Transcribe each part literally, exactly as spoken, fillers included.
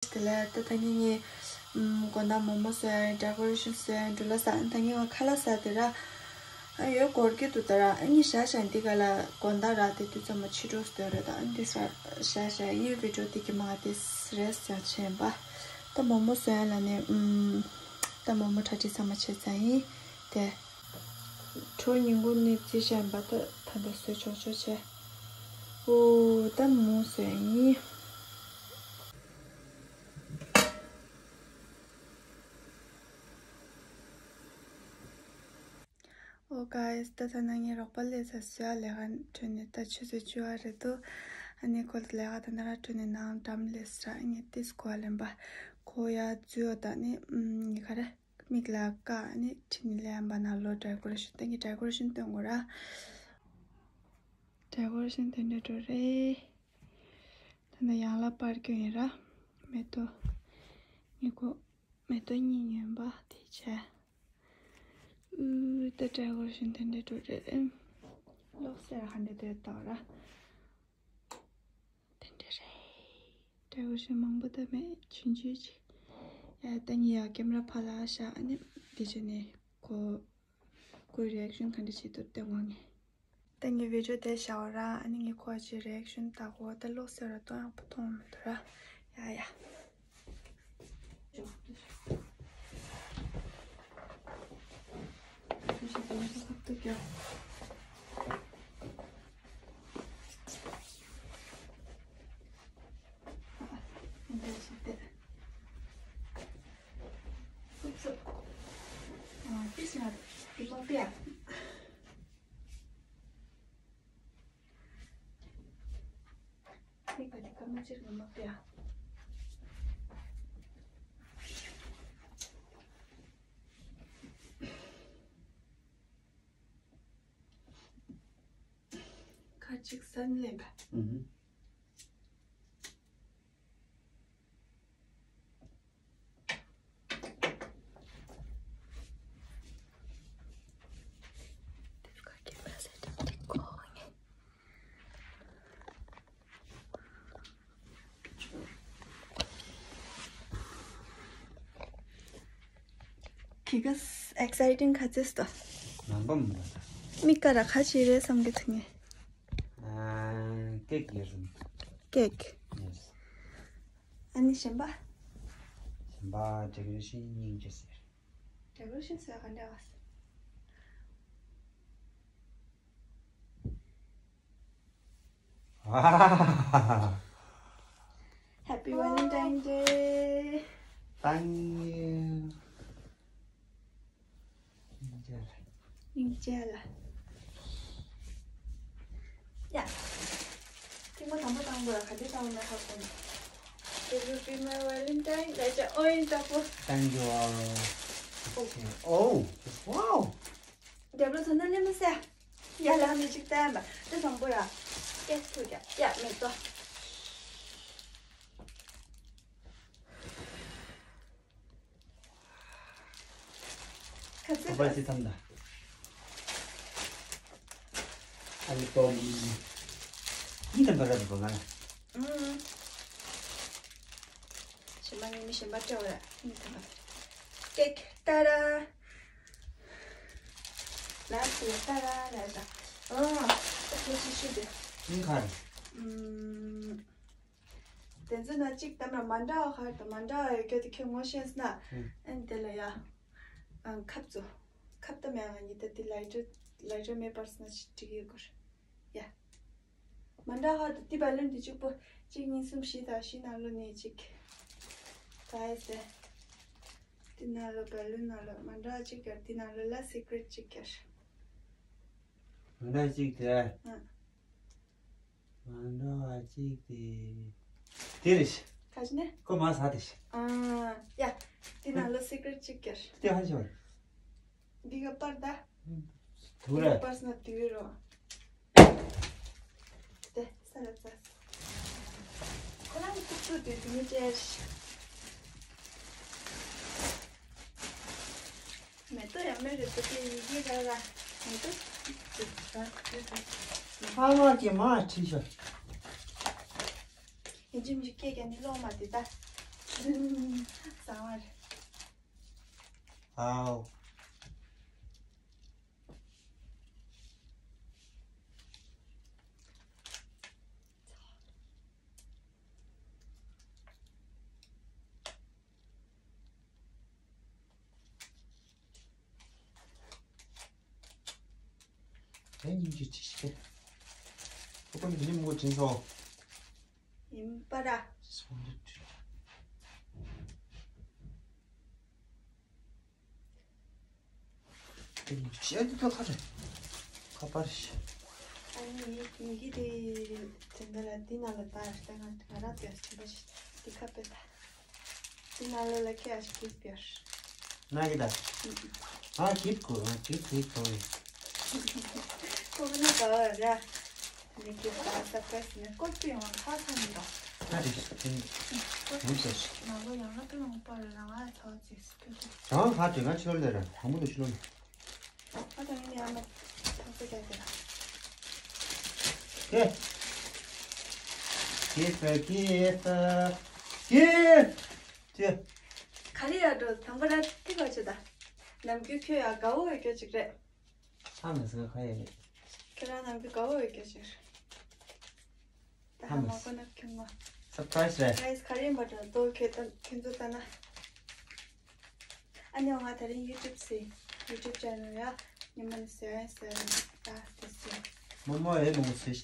དེ་ལ་ད་ད་ངས་ངས་ཨམ་དགོང་དག་མོག་མོག་བཟོ་ཡ་ཡིན། ཌེ་ཀོ་རེ་ཤན་བཟོ་ཡ་ཡིན། འགྲོ་ལ་ཟ། ད་ངས་ང་ཁ་ལག་ཟ་དེ་ར་ཨ་ཡོད་འགོར་གྱི་འདུག་ད་ར། ཨ་ངས་ཞག་ཞག་འདི་ག་ལ་དགོང་དག་ར་དེ་དུས་ཙམ་མ་ཕྱི་དྲོ་ཟོས་རེད། ད་ཨ་འདི་ཟ་ཞག་ཞག་ཡིན། བི་ཌིའོ་འདི་གི་མ་དེ་རེས་ཀྱང་བྱས་པ། ད་མོག་མོག་བཟོ་ཡ་ལ་ནི་ཨམ་ད་མོག་མོག་གྲ་སྒྲིག་ཚང་མ་བྱས་ཚར་ཡིན། དེ་གྲོ་ཉིན་གུང་ནས་རྩིས་བྱས་པ། ད་ད་ལྟ་བཟོས་ཆོག་ཆོག་བྱས། ཨོ་ད་མོག་མོག་བཟོ་ཡ་ཡིན། ཨོ་གྷའི་སི། ད་ཐ་ན་ངའི་རོགས་པ་ལས་ས་བཟོ་ཡ་ལས་ཀ་འཕྲོད་ནས་ད་ཆུ་ཚོད་བཅུ་པ་རེད་འདུག་ཨ་ནི་ཁོ་ལས་ཀ་ད་ན་ར་འཕྲོད་ནས་ནང་འགྲམ་ལས་ས་ངས་ཏིས་གོ་བ་ལེན་པ། ཁོ་ཡ་བཙུད་ཡོད། ད་ནི་ངས་ག་རེ་མིག་ལ་ཀ་ཨ་ནི་ཁྲིད་ནས་ལེན་པ། ན་ལོ་ཌེ་ཀོ་རེ་ཤན་ད་ངས་ཌེ་ཀོ་རེ་ཤན་སྟོན་དགོས་ར། ཌེ་ཀོ་རེ་ཤན་དེ་འདྲ་འགྲོ་རེད། ད་ནི་ཡང་ལ་པར་སྐྱོན་ཡིན་ར། མེ་ཏོག་ངས་ཁོ་མེ་ཏོག་གཉིས་ཉོས་པ་དེ་བྱས། ཨུ་ད་ཌེ་ཀོ་རེ་ཤན་དེ་འདྲ་འགྲོ་རེད། ཨེམ། ལོག་སེ་ར་ཧ་འདྲ་དེ་ལྟ་བ་ར། དེ་འདྲ་རེད། ཌེ་ཀོ་རེ་ཤན་མང་པོ་ད་མེད། ཆུང་ཆུང་ཅིག་ཡ་ད་ངས་ཡ་ཀེམ་ར་ཕར་ལ་བཞག་ཨ་ནི་དེ་བྱས་ནས་ཁོ་ཁོའི་རི་ཨེག་ཤན་ག་འདྲ་བྱེད་འདུག་སྟོན་དགོས་ངས། ད་ངས་བི་ཌིའོ་དེ་བཞག་ར། ཨ་ནི་ངས་ཁོ་ཅིག་རི་ཨེག་ཤན་ལྟ་དགོས། ད་ལོག་སེ་ར་གཏོང་ཡག་པོ་མཐོང་མི་འདུག་ར། ཡ་ཡ། ཁ་ཅིག་སན་ལེན་པ། ཨུ་ཧུ། ཁྱི་ག་ཨེག་སའི་ཊིང་ག་ཚོད་སོང་། ནང་པ་མི་འདུག་མི་ཀ་ར་ཁ་ཅིག་རེད་བསམ་གི་ཐུག་ངེ། ཨ། ཀེག་ཡོད་རེད། ཀེག་ཡེས། ཨ་ནི་གཞན་པ། གཞན་པ་ཌེ་ཀོ་རེ་ཤན་སྙིང་རྗེ་ཟེར། ཌེ་ཀོ་རེ་ཤན་ཟེར་ག་འདྲ་བ། Happy Valentine Day. Thank you. སྙིང་རྗེ་ལ། ཡ། ཐེངས་མ་དང་པོ་བཏང་དགོས་ལ་ག་དུས་བཏང་མེད་ཧ་གོ་མེད། It will be my Valentine. ལས་བྱ་ཨོ་ཡིན་ལྟ་བུ། Thank you all. Okay. Oh, wow. རྒྱབ་ལོ་ཚོ་ན་ལེ་མ་སེ། ཡ་ལ་མི་གཅིག་བལྟ་ཡ་མ་དེ་དང་པོ་ར། ཀེག་ཐུག་རྒྱབ་ཡ་མེད་དོ། ཁ་ཚིག་པ་ཅི་ཙམ་ད། ཨ་ལི་པོ་མི། ཡིན་དམ་པ་ར་དུ་པོ་ང་ལ། ཨུམ། ཞིམ་པ་ངས་མི་ཞིམ་པ་སྤྲད་འོ་ཡ། ཡིན་དམ་པ། ཀེག་ཏཱ་ར། ལ་སི་ཏཱ་ར་ལ་ད། ཨོ། ད་ཁྱོད་ཤི་ཤི་དེ། ཡིན་ཁར། ཨུམ། དེ་ཚོ་ན་གཅིག་དམ་ར་མ་འདྲ་བ་ཁར་དང་མ་འདྲ་བ་ཡོད་རྒྱུ་དེ་ཁྱོད་ངོ་ཤེས་ན། ཨུམ། ཨན་དེ་ལ་ཡ། ཨང་ཁབ་ཚོ། ཁབ་དམ་ཡ་ང་གཉིས་ད་དེ་ལའི་ཊར་ལའི་ཊར་མེད་པར་སོང་ན་ཅིག་འགྲིག་ཡོད་གོ་ར། ཡ། མ་འདྲ་ཁར་དུ་དེ་བ་ལོན་དེ་གཅིག་པོ་གཅིག་གཉིས་གསུམ་བཞི་དང་བཞི་ནང་ལོ་ནས་གཅིག་ག་ཡ་ཟེ། དེ་ནང་ལོ་བ་ལོན་ནང་ལོ་མ་འདྲ་གཅིག་གར་དེ་ནང་ལོ་ལ་སི་ཀི་རེཊ་གཅིག་གར། མ་འདྲ་གཅིག་དེ། ཨ། མ་འདྲ་བ་གཅིག་དེ། དེ་རེད། ག་ཅི་ནས། ཁོ་མ་ཟ་དེ་ཤི། ཨ། ཡ། དེ་ནང་ལོ་སི་ཀི་རེཊ་གཅིག་གར། དེ་ཧ་ཤོར། འདི་ག་པར་ད། དུ་རེད། པར་སྣ་དུ་རོ། དེ་ས་ར་ཙ། ཁོ་རང་ཏུག་ཏུག་དུ་དུ་མི་ཅེར། མེ་ཏོག་ཡང་མེད་རེད་དུ་དེ་ཡི་གེ་ར་ར། མེ་ཏོག་དུ་དུ་དུ། ཧ་མ་གི་མ་ཁྲི་ཤོར། ཡིན་གཅིག་མིན་གཅིག་སྐད་རྒྱག་ནི་སློང་མ་དེ་ད། ཟ་བར། ཨའོ། ཨེ་སྙིང་རྗེ་ཅིག་ཤི་ཁོ་ཁོ་ནི་དེ་ནི་མོ་དྲིན་སོང་། ཡིན་པ་ར། སོང་འདི་དྲིན། དེ་ནི་ཅི་ཨ་འདི་ཁ་རེད། ཁ་པར་ཤི། ཨ་ནི་ངེད་ཀྱི་དེ་དེ་འདྲ་ལ་འདི་ནང་ལ་ད་ལྟ་ང་ང་རང་ལྟོས་ཆེན་པོ་ཞིག་འདི་ཁ་པེ་ད། འདི་ནང་ལོགས་ལ་ཁྱེད་ཨ་ཞིག་གིབ་ཡོད། ང་གི་ད། ང་གིབ་གོ་ང་གིབ་གིབ་གོ་ཡིན། ཁོ་གི་ན་ག་བ་ར། ནི་གིབ་ད་སར་པ་རའི་སི་ནི་སྐོར་པི་ཡོང་ཁ་ཚང་མི་འདུག་ང་རེད་དེ། སྐོར་པི་ངོ་ཤེས། ནང་ལོ་ཡང་ང་པི་ཡོང་པ་ར་ང་ཚ་བ་ཙིག་སི་ཁྱོད་ཚོ། རང་ཁ་དྲི་ང་ཕྱི་ལོགས་ལས་ར་དང་པོ་དུ་ཕྱི་ལོགས་ལས། ཨ་ད་ངས་ནི་ཨ་མ་ཐག་པ་རྒྱག་གི་ར། ཀེ། ཀེ་ཀེ་ཀེ་ཀེ། ཀེ། ག་རེ་ཡ་འགྲོ་དང་པོ་ར་ཐིག་ག་ཆོད་ད། ནམ་རྒྱུན་ཁྱོད་ཡ་དགའ་བོ་ཡོད་རྒྱུ་ཅིག་རེད། ཧ་མི་སི་ཁ་ཡ་རེད། ཁྱོད་རང་ནམ་རྒྱུན་དགའ་བོ་ཡོད་རྒྱུ་ཅིག་རེད། ད་ཧ་མ་གོ་ན་ཁྱོད་མ། སར་པ་རའི་སི་རེད། སར་པ་རའི་སི་ག་རེ་ཡིན་པ་འགྲོ་དོ། ཁྱོད་ད་ཁྱོད་ཚོ་ལྟ་ན། ཨ་ནི་ང་དེ་རིང་ཡུ་ཊུབ་སི་ཡུ་ཊུབ་ཅེ་ནལ་ཡ་ཉི་མ་ནི་ཟེར་ཟེར་ད་དེ་སི། མོ་མོ་ཨེ་མོ་སི།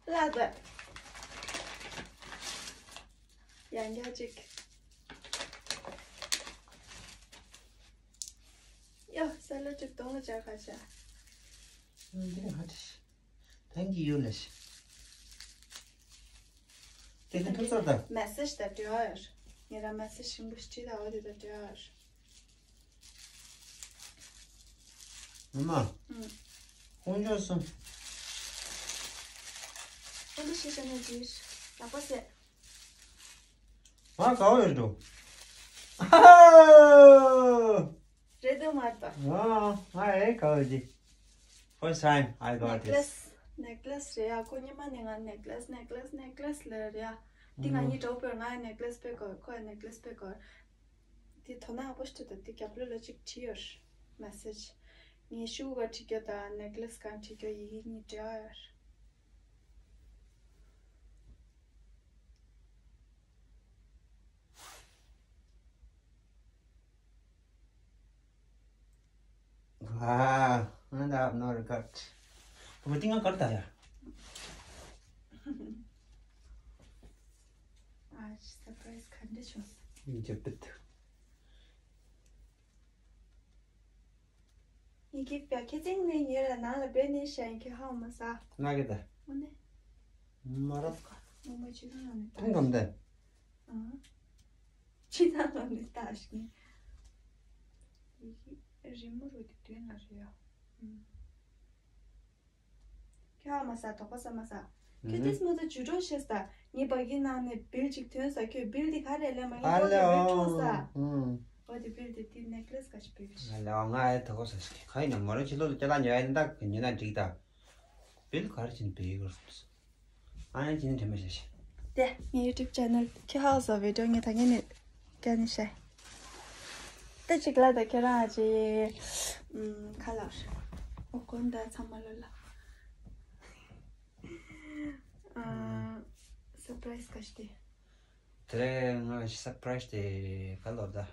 ལ་ད། ཡང་བསྐྱར་ཅིག་ཡ། ས་ལ་ཅིག་གདོང་ལ་སྦྱར་ག་བྱ། འདི་ཧ་ཏི་ཤི། ཐེང་ཀི་ཡུ་ལེ་ཤི། དེ་ནི་ཐུག་ས་ད། མེ་སེ་ཇི་དང་འབྲེལ་བ་ཡོད། ངེད་རང་མེ་སེ་ཇི་ཞིམ་པོ་ཞིག་བྲིས་ད། འོ་དེ་དང་འབྲེལ་བ་ཡོད། མ་མ། ཨུམ། དཀོན་མཆོག་གསུམ། ཨེ་འདི་ཤེས་བྱ་ནས་འདིར་ལག་པ་བསད། ང་དགའ་བོ་ཡོད་འགྲོ། ཧ་ཧ། རེད་འདུག་མ་གཏོགས། ང་ང་ཨེ་དགའ་བོ་ཅི། First time I got this. ནེག་ལེ་སི། ནེག་ལེ་སི་རེད་ཡ། ཁོ་སྔོན་མ་ནས་ང་ནེག་ལེ་སི་ནེག་ལེ་སི་ནེག་ལེ་སི་ལབ་རེད་ཡ། འདི་ང་གཉིས་འགྲོགས་པར་ང་ནེག་ལེ་སི་དཔེ་དགོས། ཁོ་ནེག་ལེ་སི་དཔེ་དགོས། དེ་དོ་སྣང་པོ་ཞིག་ཐུབ་དང་དེ་རྒྱབ་ལོགས་ལ་ཅིག་བྲིས་ཡོད། མེ་སེ་ཇི། ངས་ཤུ་གུ་ག་བྲིས་རྒྱུ་དང་ནེག་ལེ་སི་གང་བྲིས་རྒྱུ་ཡི་གེ་གཉིས་འབྲེལ་བ་ཡོད། ཨ། ང་ད་ནོར་ག་ཏི་ང་གར་ད་ཡ། ཨ་ཅི་སར་པ་རའི་སི་ག་འདྲ་བྱུང་། ཇི་པིད། ཡི་གེ་བ་ཁྱེད་ཚིག་ནས་ཉེ་ར་ནང་ལ་བེད་ནས་ཤ་ཡིན་ཁྱེད་ཧ་མ་ས། ང་གི་ད། འོ་ནས། མ་རབས། མོ་མ་ཆུ་ཐང་ནང་ནས་ཐང་གམ་ད། ཨང་། ཆུ་ཐང་ནང་ནས་ལྟ་ཞིག་ནས། ཡི་གེ་རི་མོ་རུ་དེ་དུས་ན་རེད་ཡ། ཨང་། ཁྱོད་ཨ་མ་ས་དོགས་པ་ས་མ་ས། ཁྱོད་ཏིས་མ་ཚོ་ཇུ་ཀྲོ་ཤེས་ད། ངའི་བ་གི་ནང་ནས་བིལ་ཅིག་ཐོན་ས། ཁྱོད་བིལ་དེ་ག་རེ་ལས་མ་ངའི་ཨ་ལེ་ཨོ། ཨོ་དེ་བིལ་དེ་དེ་ནེག་ལེ་སི་ག་ཞིག་བིལ་ཞིག་ཨ་ལེ་ཨོ། ང་ཨེ་དོགས་པ་ས་ཞིག་ག་ཡིན་ན་མོ་རང་ཕྱི་ལོགས་ལ་སྐྱ་ལ་ཉོ་ཡ་ཡིན་ད་ཉོ་ན་འགྲིག་ད། བིལ་ག་རེ་བྱས་ནས་བིལ་དགོས་སོང་། ཨ་ཡང་ཅི་ནས་དྲན་པ་བྱས་ཤིག་དེ་ངའི་ཡུ་ཊུབ་ཅེ་ནལ་ཁྱི་ཧའོ་སི་བི་ཌི་ཡོ་ངས་ད་ངས་ནས་བཀའ་ནས་བཤད། དེ་གཅིག་ལ་ད་ཁྱེད་རང་ཨ་ཅེ་ཁ་ལག་ཨོ་གོན་ད་ཚང་མ་ལོ་ལ་སར་པ་རའི་སི་ག་ཞིག་དེ། དེ་རེད་ང་སར་པ་རའི་སི་དེ་ག་ལོར་ད།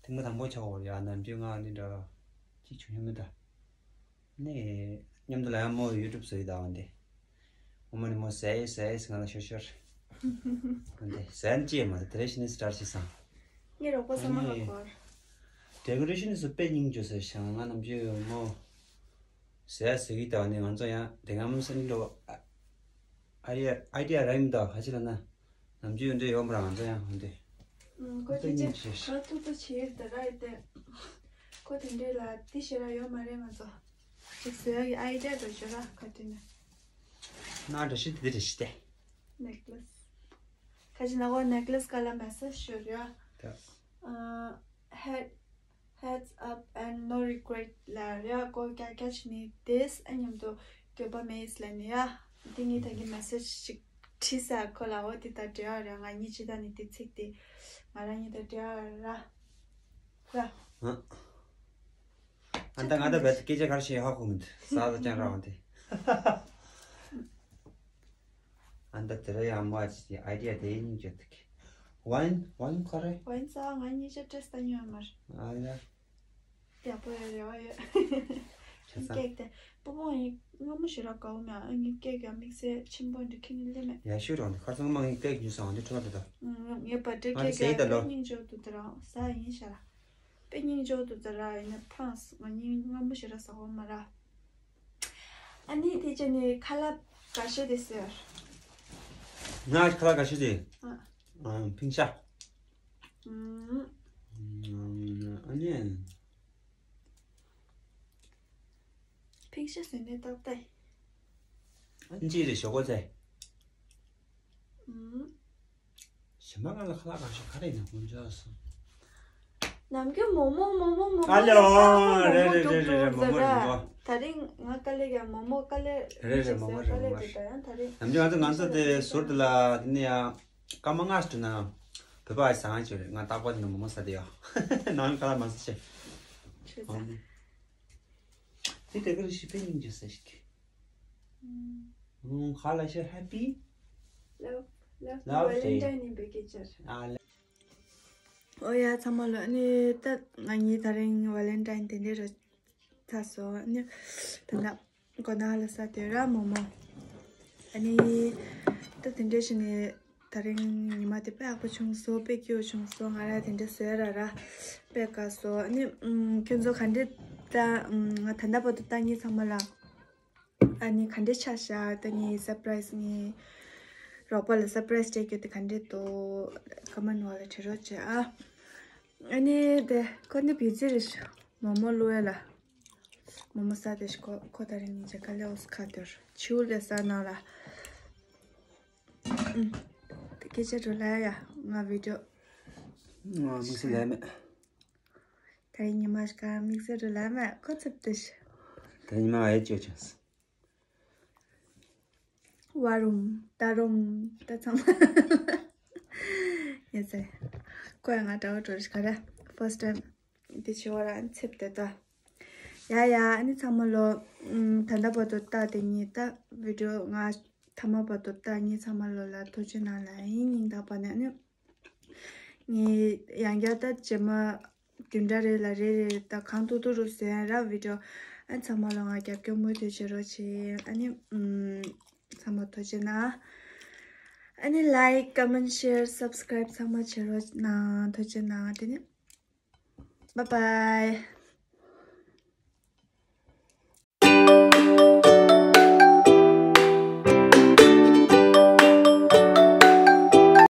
ཐེངས་མ་དང་པོ་ཆགས་འོ་ཡ་ནམ་རྒྱུན་ང་འདི་འདྲ་གཅིག་བྱུང་ཡོད་མེད་ད། ནས་མཉམ་དུ་ལ་ཡང་མོ་ཡུ་ཊུབ་བཟོ་ཡི་ད་འོན་ཏེ། ངོ་མ་ནི་མོ་ཟས་ཟས་ང་ལ་ཤོར་ཤོར། འོན་ཏེ་ཟས་ཅི་ཡང་མ་ཟ་དེ་རེ་ཤི་ནི་སི་ཊར་ཅི་སང་། ངའི་རོགས་པ་ཚང་མ་ལ་གོར། ཌེ་ཀོ་རེ་ཤན་སུ་དཔེ་སྙིང་རྗེ་ཟེར་ཤང་ང་ནམ་རྒྱུན་མོ། ཟས་ཟ་གི་ད་འོན་ཏེ་ང་ཚོ་ཡང་དེ་སྔ་མོ་སེམས་འགྲོ། ཨའི་ཌི་ཡ་ཨའི་ཌི་ཡ་རག་མི་འདུག་ཧ་ཅི་ལ་ན། ནམ་རྒྱུན་འདྲེ་ཡོང་བ་རང་ཚོ་ཡང་འདི། ཁོ་དེ་ཚེ་ཁ་ཐུག་ཐུག་བྱེད་ད་ར་ཡི་དེ། ཁོ་དེ་འདྲེ་ལ་དེ་ཤེས་ར་ཡོད་མ་རེད་ང་ཚོ། ཅིག་ཟེར་ཡ་གི་ཨའི་ཌི་ཡ་འགྲོ་ཤོར་ར་ཁ་དེ་ནས། ན་འདྲ་ཤི་དེ་འདྲ་ཤི་དེ། ནེག་ལེ་སི། ཁ་ཅིག་ན་ཁོ་ནེག་ལེ་སི་ག་ལ་མེ་སེ་ཇི་ཤོར་ཡ། ད། ཨ། ཧེཌ། Heads up and no regret ལ་རེ་ཨ་ཀོ་ཀྱ་ཀྱ་ཆི་ནི་དེས་ཨ་མཉམ་དུ་འགྱོད་པ་མེད་ལ་ནི་ཡ། འདི་ངས་ད་གིན་མེ་སེཇ་ཅིག་བྲིས་ས་ཁོ་ལ། འོ་འདི་ད་འབྲེལ་བ་ར། ང་གཉིས་ཅི་ད་ནི་འདི་ཚིག་དེ་ང་རང་གཉིས་ད་འབྲེལ་བ་ར། ར། ཨ། ཨ་ད་ང་ད་བེད་སྐད་ཆ་གར་ཞིག་ཧ་གོ་མི་འདུག་ས་ད་ཅང་ར་བ་འདི། ཨ་ད་དེ་ར་ཡང་མ་ཅི་ཨའི་ཌི་ཡ་དེ་ཡིན་ཅོ་ཐིག་ཝའིན་ཝའིན་ག་རེ། ཝའིན་ས་ང་གཉིས་ཅི་སྤྲད་ས་ཉོ་མར། ཨ་ཡ། ཡག་པོ་ཡོད། རེ་བ་ཡོད། ཁྱེད་ཚ། ཀེག་དེ་སྤུ་མོ་ཡིན་སྔ་མོ་ཞེ་དྲག་དགའ་བོ་མེད། ཨ་ངའི་ཀེག་ཡང་དམིགས་བསལ་ཆེན་པོ་འདི་ཁྱེད་ནི་ལེ་མེད། ཡ་ཤུ་རང་འདི་ཁར་སང་མང་ངའི་ཀེག་ཉོས་སོང་འདི་ཁྲོ་ལ་དེ་དང་། ངའི་བར་ཐི་ཌེ་ཨ་ཀེག་ཡང་དཔེ་སྙིང་རྗེ་འདུག་དེ་རང་ཟ་ཡིན་ཤ་ར། དཔེ་སྙིང་རྗེ་འདུག་དེ་ར་ཡིན་ན་ཕངས་ང་གཉིས་སྔ་མོ་ཞེ་དྲག་ཟ་བོ་མ་ར། ཨ་ནི་དེ་ཅི་ནི་ཁ་ལག་ག་ཤེད་དེ་ཟེར། ང་ཁ་ལག་ག་ཤེད་དེ། ཨ། ཕིང་ཤ། ཨ་ནི། ཕིང་ཤ་ཟོས་ནས་ཏག་ཏག་ཨ་ནི་ཅི་རེད་ཞོག་གོ་ཚེ། ཞེ་མ་ང་ལ་ཁ་ལག་ག་ཤེད་ག་རེ་ཡིན་ན་ཀུན་ཅག་སོང་། ནམ་རྒྱུན་མོག་མོག་མོག་མོག་མོག་ཨ་ལེ། རེད་རེད་རེད་རེད། མོག་མོག་རེད་མོག་མོག་ད་རིང་ང་དཀའ་ལས་ཀྱང་མོག་མོག་དཀའ་ལས། རེད་རེད། མོག་མོག་རེད་མོག་མོག་རེད། ད་ཡང་ད་རིང་ནམ་རྒྱུན་ང་ཚོ་ང་ཚོ་དེ་ཟུར་དུ་ལ་དེ་ནས་ཡང་སྐར་མ་ལྔ་ཞིག་ན་བོད་པ་ཞིག་ཟ་ཡང་ཅིག་རེད། ང་རྟག་པར་དེ་ནས་མོག་མོག་ཟ་དེ་ཡོད། ནང་ཁ་ལག་མ་ཟ་ཆེ། ཁྱོད་ཚ། དེ་དེ་ག་རེ་ཞིག་དཔེ་སྙིང་རྗེ་ས་ཞིག་ཁ་ལ་ཤ་ཧེ་པི། Love, love, Love Day. Valentine ཡིན་པའི་སྐད་ཆར། ཨ་ལེ། ཨོ་ཡ་ཚང་མ་ལོ། ཨ་ནི་ད་ང་གཉིས་ད་རིང་ཝ་ལེན་ཊའིན་དེ་འདྲའི་རོ་ཚ་སོ། ཨ་ནི་ད་ལྟ་གོ་ན་ལ་ས་དེ་ར་མོག་མོག་ཨ་ནི་ད་དེ་འདྲའི་ཞིག་ནི་ད་རིང་ཉི་མ་དེ་དཔེ་ཡག་པོ་བྱུང་སོང་། དཔེ་སྐྱིད་པོ་བྱུང་སོང་། ང་ར་དེ་འདྲ་བཟོས་ར་ར་དཔེ་དགའ་སོང་། ཨ་ནི་ཁྱོད་ཚོ་ག་འདྲ་ད་ང་ད་ལྟ་བར་དུ་ད་ངས་ཚང་མ་ལ། ཨ་ནི་ག་འདྲས་ཆགས་ཤག་ད་ངའི་སར་པ་རའི་སི། ངའི་རོགས་པ་ལ་སར་པ་རའི་སི་སྤྲད་རྒྱུ་དེ་ག་འདྲས་འདུག་ཀོ་མེན་ཊི་ནང་ལ་བྲིས་རོགས་བྱེད་ཨ། ཨ་ནི་དེ་ཁོ་ནི་བི་ཛི་རེད་ཤག་མོག་མོག་བླུགས་ཡ་ལ། མོག་མོག་ཟ་དེ་ཤི་ཁོ་ཁོ་ད་རིང་ཉིན་ཆ་ག་ལེ་འོ་སི་ཁ་དོར་ཆིའུ་ལེ་ས་ནང་ལ། ཨུམ། དེ་སྐད་ཆ་འགྲོ་ལ་ཡ། ང་བི་ཌི་ཡོ། ང་དམིགས་བསལ་ལས་མེད། ད་རིང་ཉི་མ་ཞིག་ག་དམིགས་བསལ་རུ་ལ་མ་ཁོ་ཚབ་ཏུ་ཤི། ད་ཉི་མ་ཨེ་ཅོ་ཅོས། བ་རུམ་ད་རུམ་ད་ཚང་མ། ཡ་ཚེ། ཁོ་ཡང་ང་འདྲ་བོ་འགྲོ་ཤི་ག་ར་first time འདི་ཆེ་བ་ར་ཚེབ་དེ་ད། ཡ་ཡ་ཨ་ནི་ཚང་མ་ལོ། ད་ལྟ་བར་དུ་ད་དེ་ཉིད་ད་བི་ཌི་ཡོ་ང་མཐའ་མ་བར་དུ་ད་ངས་ཚང་མ་ལོ་ལ་ཐུགས་རྗེ་གནང་ལ་ཡིན། སྙིང་ཐག་པ་ནས་ཨ་ནི། ངས་ཡང་བསྐྱར་ད་རྗེས་མ་བདུན་ཕྲག་རེ་ལ་རེ་རེ་ད་གང་ཐུབ་ཐུབ་རུ་བཟོས་ཡ་ར་བི་ཌི་ཡོ། ཨ་ཚང་མ་ལོ་ང་རྒྱབ་སྐྱོར་མུ་མཐུད་བྱེད་རོགས་བྱེད། ཨ་ནི་ཨུམ། ཚང་མ་ཐུགས་རྗེ་གནང་། ཨ་ནི་like, comment, share, subscribe ཚང་མ་བྱེད་རོགས་གནང་། ཐུགས་རྗེ་གནང་། དེ་ནི་bye bye.